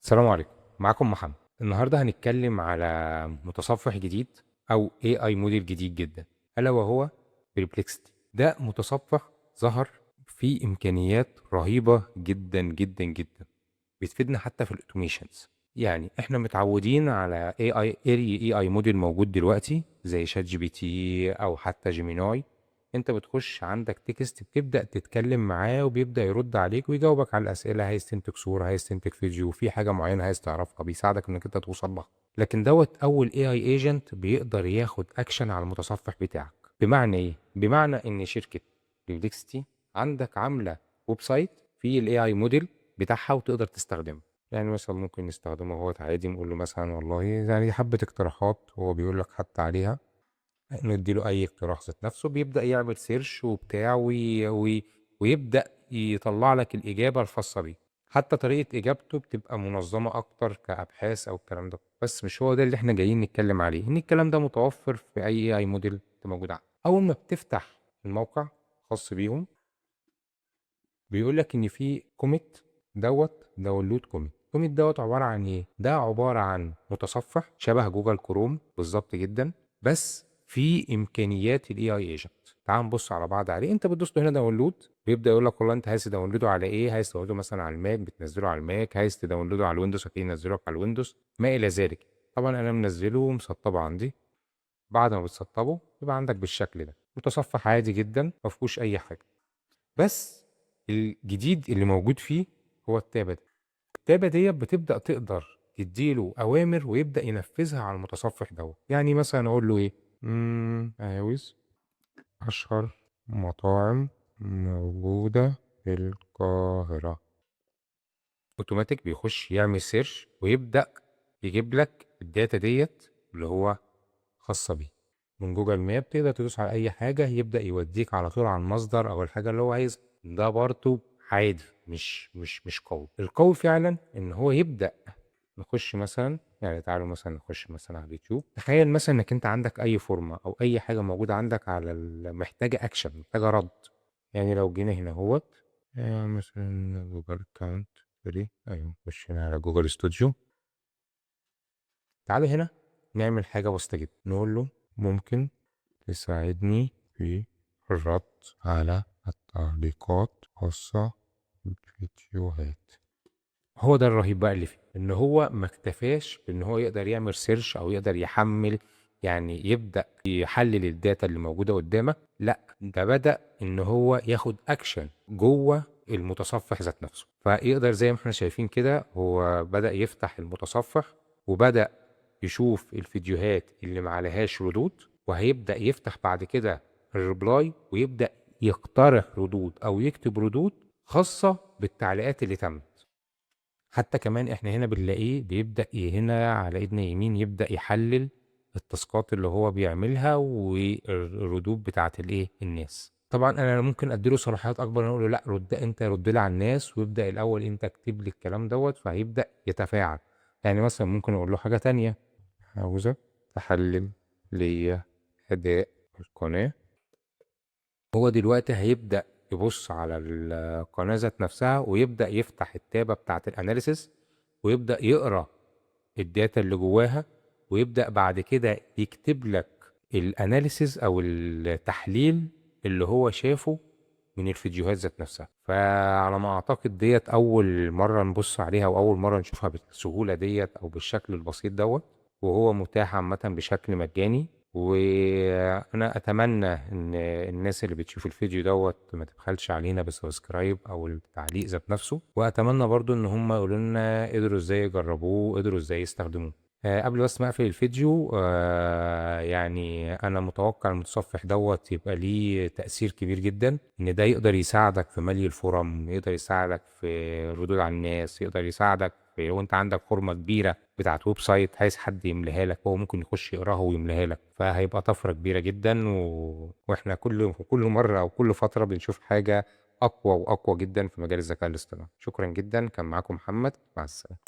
السلام عليكم، معاكم محمد. النهارده هنتكلم على متصفح جديد او AI model جديد جدا، الا وهو Perplexity. ده متصفح ظهر فيه امكانيات رهيبة جدا جدا جدا، بتفيدنا حتى في ال automations. يعني احنا متعودين على اي AI model موجود دلوقتي زي ChatGPT او حتى Gemini. انت بتخش عندك text، بتبدا تتكلم معاه وبيبدا يرد عليك ويجاوبك على الاسئله. عايز تنتج صوره، عايز تنتج فيديو، في حاجة معينة عايز تعرفها، بيساعدك انك انت توصل لها. لكن دوت اول AI agent بيقدر ياخد اكشن على المتصفح بتاعك. بمعنى ايه؟ بمعنى ان شركة Perplexity عندك عامله website فيه ال AI model بتاعها وتقدر تستخدمه. يعني مثلا ممكن نستخدمه هو عادي، نقول له مثلا والله يعني حبة اقتراحات، هو بيقول لك حتى عليها، نديله اي اقتراح ذات نفسه، بيبدا يعمل search وبتاع ويبدا يطلع لك الاجابة الخاصة بيه. حتى طريقه اجابته بتبقى منظمة اكتر كابحاث او الكلام ده. بس مش هو ده اللي احنا جايين نتكلم عليه، ان الكلام ده متوفر في اي AI model موجود عندك. اول ما بتفتح الموقع خاص بيهم بيقول لك ان في Comet دوت، download Comet. Comet دوت عبارة عن ايه؟ ده عبارة عن متصفح شبه Google Chrome بالظبط جدا، بس في امكانيات ال AI agent. تعال نبص على بعض عليه. انت بتدوس له هنا download، بيبدا يقول لك والله انت عايز ت download ه على ايه؟ عايز ت download ه مثلا على ال Mac، بتنزله على ال Mac. عايز ت download ه على ال Windows، هتلاقيه ينزله على ال Windows، ما الى ذلك. طبعا انا منزله ومسطبه عندي. بعد ما بتسطبه يبقى عندك بالشكل ده، متصفح عادي جدا ما فيهوش اي حاجه. بس الجديد اللي موجود فيه هو التابه دي. التابه ديت بتبدا تقدر تديله اوامر ويبدا ينفذها على المتصفح دوت. يعني مثلا اقول له ايه؟ عاوز اشهر مطاعم موجودة في القاهره. اوتوماتيك بيخش يعمل search ويبدا يجيب لك ال data ديت اللي هو خاصة بيه من Google Map. تقدر تدوس على اي حاجة يبدا يوديك على طول على المصدر او الحاجة اللي هو عايزها. ده برضو عادي، مش قوي. القوي فعلا ان هو يبدا نخش مثلا، يعني تعالوا مثلا نخش مثلا على اليوتيوب. تخيل مثلا انك انت عندك اي فورمه او اي حاجة موجودة عندك على محتاجه اكشن، محتاجه رد. يعني لو جينا هنا اهوت، مثلا Google account، sorry، ايوه، نخش هنا على Google Studio. تعالوا هنا نعمل حاجة بسيطة جدا، نقول له ممكن تساعدني في الرد على التعليقات خاصة بالفيديوهات. هو ده الرهيب بقى اللي فيه، ان هو ما اكتفاش بان هو يقدر يعمل search او يقدر يحمل، يعني يبدا يحلل ال data اللي موجودة قدامك. لا، ده بدا ان هو ياخد اكشن جوه المتصفح ذات نفسه. فيقدر زي ما احنا شايفين كده، هو بدا يفتح المتصفح وبدا يشوف الفيديوهات اللي ما عليهاش ردود، وهيبدا يفتح بعد كده ال reply ويبدا يقترح ردود او يكتب ردود خاصة بالتعليقات اللي تمت. حتى كمان احنا هنا بنلاقيه بيبدأ هنا على ايدنا يمين يبدأ يحلل ال task ات اللي هو بيعملها والردود بتاعت الايه الناس. طبعا انا ممكن اديله صلاحيات اكبر، اقول له لا رد انت، رد لي على الناس، ويبدأ الاول انت اكتب لي الكلام دوت، فهيبدأ يتفاعل. يعني مثلا ممكن اقول له حاجة تانية، عاوزك تحلل ليا اداء القناة. هو دلوقتي هيبدأ يبص على القناة ذات نفسها ويبدأ يفتح التابة بتاعت ال analysis ويبدأ يقرأ ال data اللي جواها، ويبدأ بعد كده يكتب لك ال analysis او التحليل اللي هو شافه من الفيديوهات ذات نفسها. فعلى ما اعتقد ديت اول مرة نبص عليها واول مرة نشوفها بالسهولة ديت او بالشكل البسيط دوت، وهو متاح عامة بشكل مجاني. وانا اتمنى ان الناس اللي بتشوف الفيديو دوت ما تبخلش علينا ب subscribe او التعليق ذات نفسه، واتمنى برضو ان هم يقولوا لنا قدروا ازاي يجربوه، قدروا ازاي يستخدموه. قبل بس ما اقفل الفيديو، يعني انا متوقع المتصفح دوت يبقى ليه تأثير كبير جدا، ان ده يقدر يساعدك في ملي ال form، يقدر يساعدك في الردود على الناس، يقدر يساعدك في لو انت عندك فورمة كبيرة بتاعت website عايز حد يملاها لك، هو ممكن يخش يقراها ويملاها لك. فهيبقى طفرة كبيرة جدا، واحنا كل مرة او كل فترة بنشوف حاجة اقوى واقوى جدا في مجال الذكاء الاصطناعي. شكرا جدا، كان معاكم محمد، مع السلامة.